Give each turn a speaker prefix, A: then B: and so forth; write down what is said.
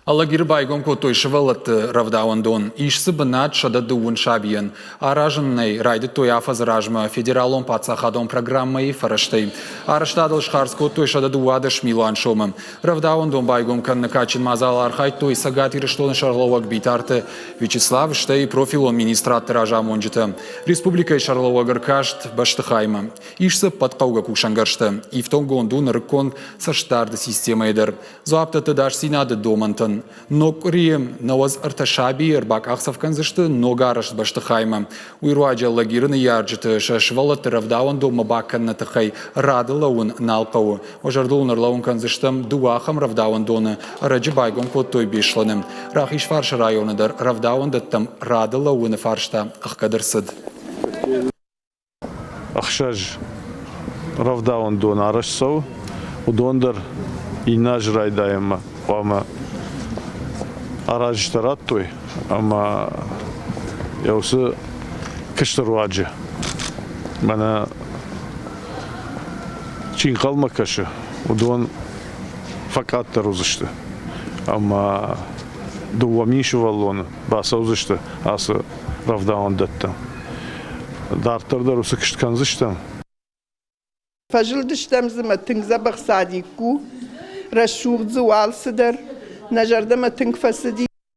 A: Алагиры байгом кодтой сывӕллӕтты рӕвдауӕндон. Ис дзы бынат 130 сабийӕн. Аразын ӕй райдыдтой афӕдзы размӕ федералон паддзахадон программӕйы фӕрӕзтӕй. Арӕзтадыл схардз кодтой 112 милуан сомы. Рӕвдауӕндон байгом кӕныны кадджын мадзалы архайдтой Цӕгат Ирыстоны сӕргълӕууӕг Битарты Вячеслав, стӕй профилон министрадты разамонджытӕ. Республикӕйы сӕргълӕууӕг ӕркаст бӕстыхаймӕ. Ис дзы ӕппӕт хъӕугӕ кусӕнгӕрзтӕ. Ифтонггонд у нырыккон цӕстдарды системӕйы дӕр. Дзуапп дӕтты ӕдасдзинады домӕнтӕн. Ног къуырийы 93 сабийы ӕрбакъахдзӕф кӕндзысты ног арӕзт бӕстыхаймӕ. Уый руаджы Алагиры ныййарджыты сӕ сывӕллӕтты рӕвдауӕндонмӕ бакӕныны тыххӕй рады лӕууын нал хъӕуы. Уӕ зӕрдыл уын ӕрлӕууын кӕндзыстӕм дыууӕ ахӕм рӕвдауӕндоны ӕрӕджы байгом кодтой Беслӕны. Рахизфарсы районы дӕр рӕвдауӕндӕттӕм рады лӕууыны фарста ӕхгӕд ӕрцыд.
B: Ӕхсӕз рӕвдауӕндон арӕзт цӕуы, уыдон дӕр иннӕ аз райдайӕнмӕ хъуамӕ аразджытӕ радтой ӕмӕ йӕ уыцы куысты руаджы мӕнӕ чи ӕнхъӕлмӕ кӕсы, уыдон фӕкъаддӕр уыдзысты ӕмӕ 2000 сывӕллоны бацӕудзысты ацы рӕвдауӕндӕттӕм. Дарддӕр дӕр уыцы куыст кӕндзыстӕм.
C: Фӕзылдыстӕм дзы мӕ тынг дзӕбӕх садик у, рӕсугъд дзы у алцыдӕр. Нӕ зӕрдӕмӕ тынг фӕцыди.